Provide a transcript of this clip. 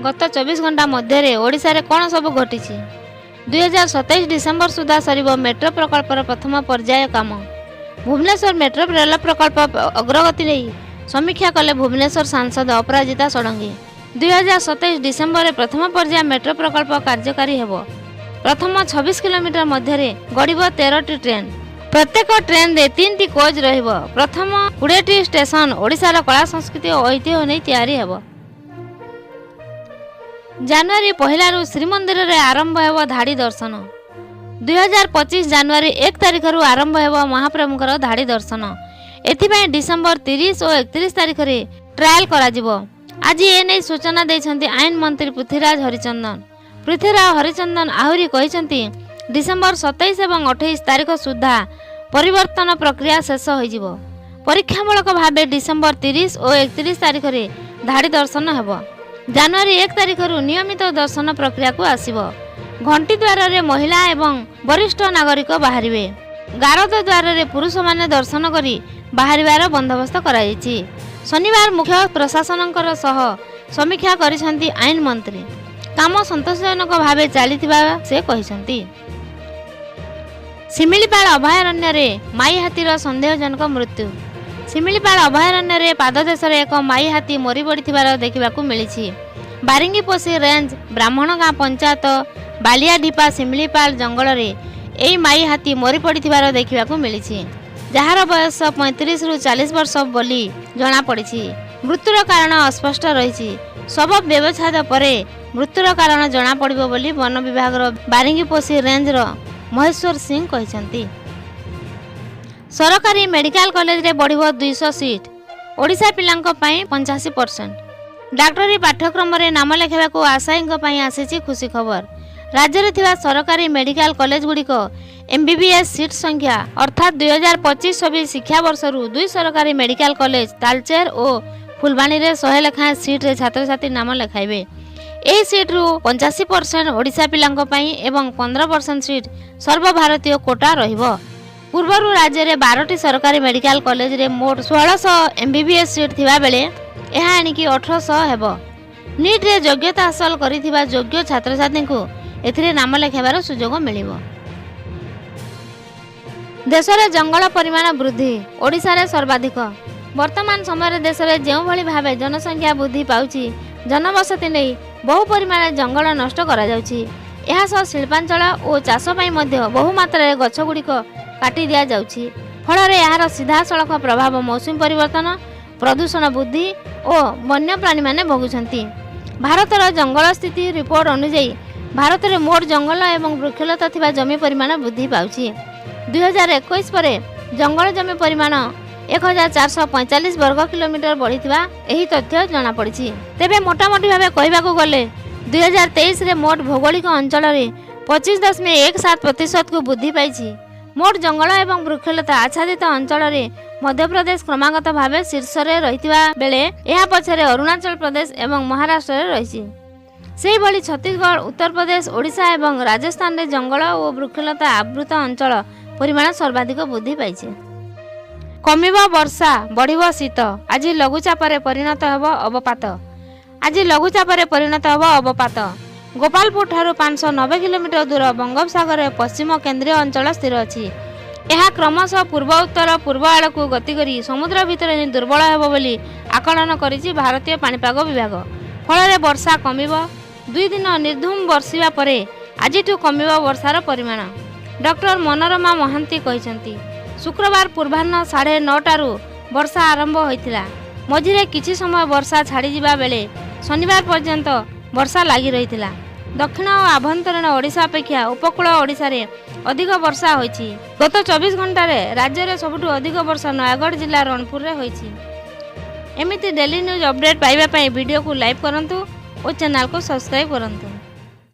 ଗତ 24 ଘଣ୍ଟା ମଧ୍ୟରେ ଓଡ଼ିଶାରେ କ'ଣ ସବୁ ଘଟିଛି? 2027 ଡିସେମ୍ବର ସୁଦ୍ଧା ସରିବ ମେଟ୍ରୋ ପ୍ରକଳ୍ପର ପ୍ରଥମ ପର୍ଯ୍ୟାୟ କାମ। ଭୁବନେଶ୍ୱର ମେଟ୍ରୋ ରେଳ ପ୍ରକଳ୍ପ ଅଗ୍ରଗତି ନେଇ ସମୀକ୍ଷା କଲେ ଭୁବନେଶ୍ୱର ସାଂସଦ ଅପରାଜିତା ଷଡ଼ଙ୍ଗୀ। 2027 ଡିସେମ୍ବରରେ ପ୍ରଥମ ପର୍ଯ୍ୟାୟ ମେଟ୍ରୋ ପ୍ରକଳ୍ପ କାର୍ଯ୍ୟକାରୀ ହେବ। ପ୍ରଥମ 26 କିଲୋମିଟର ମଧ୍ୟରେ ଗଡ଼ିବ 13ଟି ଟ୍ରେନ୍। ପ୍ରତ୍ୟେକ ଟ୍ରେନ୍ରେ ତିନିଟି କୋଚ୍ ରହିବ। ପ୍ରଥମ 20ଟି ଷ୍ଟେସନ ଓଡ଼ିଶାର କଳା, ସଂସ୍କୃତି ଓ ଐତିହ୍ୟ ନେଇ ତିଆରି ହେବ। ଜାନୁଆରୀ 1ରୁ ଶ୍ରୀମନ୍ଦିରରେ ଆରମ୍ଭ ହେବ ଧାଡ଼ି ଦର୍ଶନ। 2025 ଜାନୁଆରୀ 1 ତାରିଖରୁ ଆରମ୍ଭ ହେବ ମହାପ୍ରଭୁଙ୍କର ଧାଡ଼ି ଦର୍ଶନ। ଏଥିପାଇଁ ଡିସେମ୍ବର 30 ଓ 31 ତାରିଖରେ ଟ୍ରାଏଲ୍ କରାଯିବ। ଆଜି ଏନେଇ ସୂଚନା ଦେଇଛନ୍ତି ଆଇନ ମନ୍ତ୍ରୀ ପୃଥ୍ୱୀରାଜ ହରିଚନ୍ଦନ। ପୃଥ୍ୱୀରାଜ ହରିଚନ୍ଦନ ଆହୁରି କହିଛନ୍ତି, ଡିସେମ୍ବର 27 ଏବଂ 28 ତାରିଖ ସୁଦ୍ଧା ପରିବର୍ତ୍ତନ ପ୍ରକ୍ରିୟା ଶେଷ ହୋଇଯିବ। ପରୀକ୍ଷାମୂଳକ ଭାବେ ଡିସେମ୍ବର 30 ଓ 31 ତାରିଖରେ ଧାଡ଼ି ଦର୍ଶନ ହେବ। ଜାନୁଆରୀ 1 ତାରିଖରୁ ନିୟମିତ ଦର୍ଶନ ପ୍ରକ୍ରିୟାକୁ ଆସିବ। ଘଣ୍ଟି ଦ୍ୱାରରେ ମହିଳା ଏବଂ ବରିଷ୍ଠ ନାଗରିକ ବାହାରିବେ। ଗାରଦ ଦ୍ୱାରରେ ପୁରୁଷମାନେ ଦର୍ଶନ କରି ବାହାରିବାର ବନ୍ଦୋବସ୍ତ କରାଯାଇଛି। ଶନିବାର ମୁଖ୍ୟ ପ୍ରଶାସନଙ୍କର ସହ ସମୀକ୍ଷା କରିଛନ୍ତି ଆଇନ ମନ୍ତ୍ରୀ। କାମ ସନ୍ତୋଷଜନକ ଭାବେ ଚାଲିଥିବା ସେ କହିଛନ୍ତି। ଶିମିଳିପାଳ ଅଭୟାରଣ୍ୟରେ ମାଇ ହାତୀର ସନ୍ଦେହଜନକ ମୃତ୍ୟୁ। ଶିମିଳିପାଳ ଅଭୟାରଣ୍ୟରେ ପାଦଦେଶରେ ଏକ ମାଇ ହାତୀ ମରି ପଡ଼ିଥିବାର ଦେଖିବାକୁ ମିଳିଛି। ବାରିଙ୍ଗିପୋଷି ରେଞ୍ଜ ବ୍ରାହ୍ମଣଗାଁ ପଞ୍ଚାୟତ ବାଲିଆଢିପା ଶିମିଳିପାଳ ଜଙ୍ଗଲରେ ଏହି ମାଇ ହାତୀ ମରି ପଡ଼ିଥିବାର ଦେଖିବାକୁ ମିଳିଛି, ଯାହାର ବୟସ 35ରୁ 40 ବର୍ଷ ବୋଲି ଜଣାପଡ଼ିଛି। ମୃତ୍ୟୁର କାରଣ ଅସ୍ପଷ୍ଟ ରହିଛି। ଶବ ବ୍ୟବଚ୍ଛେଦ ପରେ ମୃତ୍ୟୁର କାରଣ ଜଣାପଡ଼ିବ ବୋଲି ବନ ବିଭାଗର ବାରିଙ୍ଗିପୋଷି ରେଞ୍ଜର ମହେଶ୍ୱର ସିଂ କହିଛନ୍ତି। ସରକାରୀ ମେଡିକାଲ କଲେଜରେ ବଢ଼ିବ 200 ସିଟ୍, ଓଡ଼ିଶା ପିଲାଙ୍କ ପାଇଁ 85%। ଡାକ୍ତରୀ ପାଠ୍ୟକ୍ରମରେ ନାମ ଲେଖାଇବାକୁ ଆଶାୟୀଙ୍କ ପାଇଁ ଆସିଛି ଖୁସି ଖବର। ରାଜ୍ୟରେ ଥିବା ସରକାରୀ ମେଡିକାଲ କଲେଜଗୁଡ଼ିକ ଏମ୍ବିବିଏସ୍ ସିଟ୍ ସଂଖ୍ୟା, ଅର୍ଥାତ୍ 2025-26 ଶିକ୍ଷାବର୍ଷରୁ ଦୁଇ ସରକାରୀ ମେଡିକାଲ କଲେଜ ତାଲଚେର ଓ ଫୁଲବାଣୀରେ 100 ଲେଖାଏଁ ସିଟ୍ରେ ଛାତ୍ରଛାତ୍ରୀ ନାମ ଲେଖାଇବେ। ଏହି ସିଟ୍ରୁ 85% ଓଡ଼ିଶା ପିଲାଙ୍କ ପାଇଁ ଏବଂ 15% ସିଟ୍ ସର୍ବଭାରତୀୟ କୋଟା ରହିବ। ପୂର୍ବରୁ ରାଜ୍ୟରେ 12ଟି ସରକାରୀ ମେଡିକାଲ କଲେଜରେ ମୋଟ 1600 ଏମ୍ବିବିଏସ୍ ସିଟ୍ ଥିବାବେଳେ ଏହା ଏଣିକି 1800 ହେବ। ନିଟ୍ରେ ଯୋଗ୍ୟତା ହାସଲ କରିଥିବା ଯୋଗ୍ୟ ଛାତ୍ରଛାତ୍ରୀଙ୍କୁ ଏଥିରେ ନାମ ଲେଖାଇବାର ସୁଯୋଗ ମିଳିବ। ଦେଶରେ ଜଙ୍ଗଲ ପରିମାଣ ବୃଦ୍ଧି, ଓଡ଼ିଶାରେ ସର୍ବାଧିକ। ବର୍ତ୍ତମାନ ସମୟରେ ଦେଶରେ ଯେଉଁଭଳି ଭାବେ ଜନସଂଖ୍ୟା ବୃଦ୍ଧି ପାଉଛି, ଜନବସତି ନେଇ ବହୁ ପରିମାଣରେ ଜଙ୍ଗଲ ନଷ୍ଟ କରାଯାଉଛି। ଏହା ସହ ଶିଳ୍ପାଞ୍ଚଳ ଓ ଚାଷ ପାଇଁ ମଧ୍ୟ ବହୁ ମାତ୍ରାରେ ଗଛଗୁଡ଼ିକ କାଟି ଦିଆଯାଉଛି। ଫଳରେ ଏହାର ସିଧାସଳଖ ପ୍ରଭାବ ମୌସୁମୀ ପରିବର୍ତ୍ତନ, ପ୍ରଦୂଷଣ ବୃଦ୍ଧି ଓ ବନ୍ୟପ୍ରାଣୀମାନେ ଭୋଗୁଛନ୍ତି। ଭାରତର ଜଙ୍ଗଲ ସ୍ଥିତି ରିପୋର୍ଟ ଅନୁଯାୟୀ ଭାରତରେ ମୋଟ ଜଙ୍ଗଲ ଏବଂ ବୃକ୍ଷଲତା ଥିବା ଜମି ପରିମାଣ ବୃଦ୍ଧି ପାଉଛି। 2021 ପରେ ଜଙ୍ଗଲ ଜମି ପରିମାଣ 1445 ବର୍ଗ କିଲୋମିଟର ବଢ଼ିଥିବା ଏହି ତଥ୍ୟ ଜଣାପଡ଼ିଛି। ତେବେ ମୋଟାମୋଟି ଭାବେ କହିବାକୁ ଗଲେ 2023ରେ ମୋଟ ଭୌଗୋଳିକ ଅଞ୍ଚଳରେ 25.17%କୁ ବୃଦ୍ଧି ପାଇଛି। ମୋଟ ଜଙ୍ଗଲ ଏବଂ ବୃକ୍ଷଲତା ଆଚ୍ଛାଦିତ ଅଞ୍ଚଳରେ ମଧ୍ୟପ୍ରଦେଶ କ୍ରମାଗତ ଭାବେ ଶୀର୍ଷରେ ରହିଥିବା ବେଳେ ଏହା ପଛରେ ଅରୁଣାଚଳ ପ୍ରଦେଶ ଏବଂ ମହାରାଷ୍ଟ୍ରରେ ରହିଛି। ସେହିଭଳି ଛତିଶଗଡ଼, ଉତ୍ତରପ୍ରଦେଶ, ଓଡ଼ିଶା ଏବଂ ରାଜସ୍ଥାନରେ ଜଙ୍ଗଲ ଓ ବୃକ୍ଷଲତା ଆବୃତ ଅଞ୍ଚଳ ପରିମାଣ ସର୍ବାଧିକ ବୃଦ୍ଧି ପାଇଛି। କମିବ ବର୍ଷା, ବଢ଼ିବ ଶୀତ। ଆଜି ଲଘୁଚାପରେ ପରିଣତ ହେବ ଅବପାତ। ଆଜି ଲଘୁଚାପରେ ପରିଣତ ହେବ ଅବପାତ। ଗୋପାଳପୁର ଠାରୁ 590 କିଲୋମିଟର ଦୂର ବଙ୍ଗୋପସାଗରରେ ପଶ୍ଚିମ କେନ୍ଦ୍ରୀୟ ଅଞ୍ଚଳ ସ୍ଥିର ଅଛି। ଏହା କ୍ରମଶଃ ପୂର୍ବ ଉତ୍ତର ପୂର୍ବ ଆଡ଼କୁ ଗତି କରି ସମୁଦ୍ର ଭିତରେ ହିଁ ଦୁର୍ବଳ ହେବ ବୋଲି ଆକଳନ କରିଛି ଭାରତୀୟ ପାଣିପାଗ ବିଭାଗ। ଫଳରେ ବର୍ଷା କମିବ। 2 ଦିନ ନିର୍ଧୁମ ବର୍ଷିବା ପରେ ଆଜିଠୁ କମିବ ବର୍ଷାର ପରିମାଣ। ଡକ୍ଟର ମନୋରମା ମହାନ୍ତି କହିଛନ୍ତି, ଶୁକ୍ରବାର ପୂର୍ବାହ୍ନ 9:30ରୁ ବର୍ଷା ଆରମ୍ଭ ହୋଇଥିଲା। ମଝିରେ କିଛି ସମୟ ବର୍ଷା ଛାଡ଼ିଯିବା ବେଳେ ଶନିବାର ପର୍ଯ୍ୟନ୍ତ ବର୍ଷା ଲାଗି ରହିଥିଲା। ଦକ୍ଷିଣ ଓ ଆଭ୍ୟନ୍ତରୀଣ ଓଡ଼ିଶା ଅପେକ୍ଷା ଉପକୂଳ ଓଡ଼ିଶାରେ ଅଧିକ ବର୍ଷା ହୋଇଛି। ଗତ 24 ଘଣ୍ଟାରେ ରାଜ୍ୟରେ ସବୁଠୁ ଅଧିକ ବର୍ଷା ନୟାଗଡ଼ ଜିଲ୍ଲା ରଣପୁରରେ ହୋଇଛି। ଏମିତି ଡେଲି ନ୍ୟୁଜ୍ ଅପଡେଟ୍ ପାଇବା ପାଇଁ ଭିଡ଼ିଓକୁ ଲାଇକ୍ କରନ୍ତୁ ଓ ଚ୍ୟାନେଲକୁ ସବସ୍କ୍ରାଇବ୍ କରନ୍ତୁ।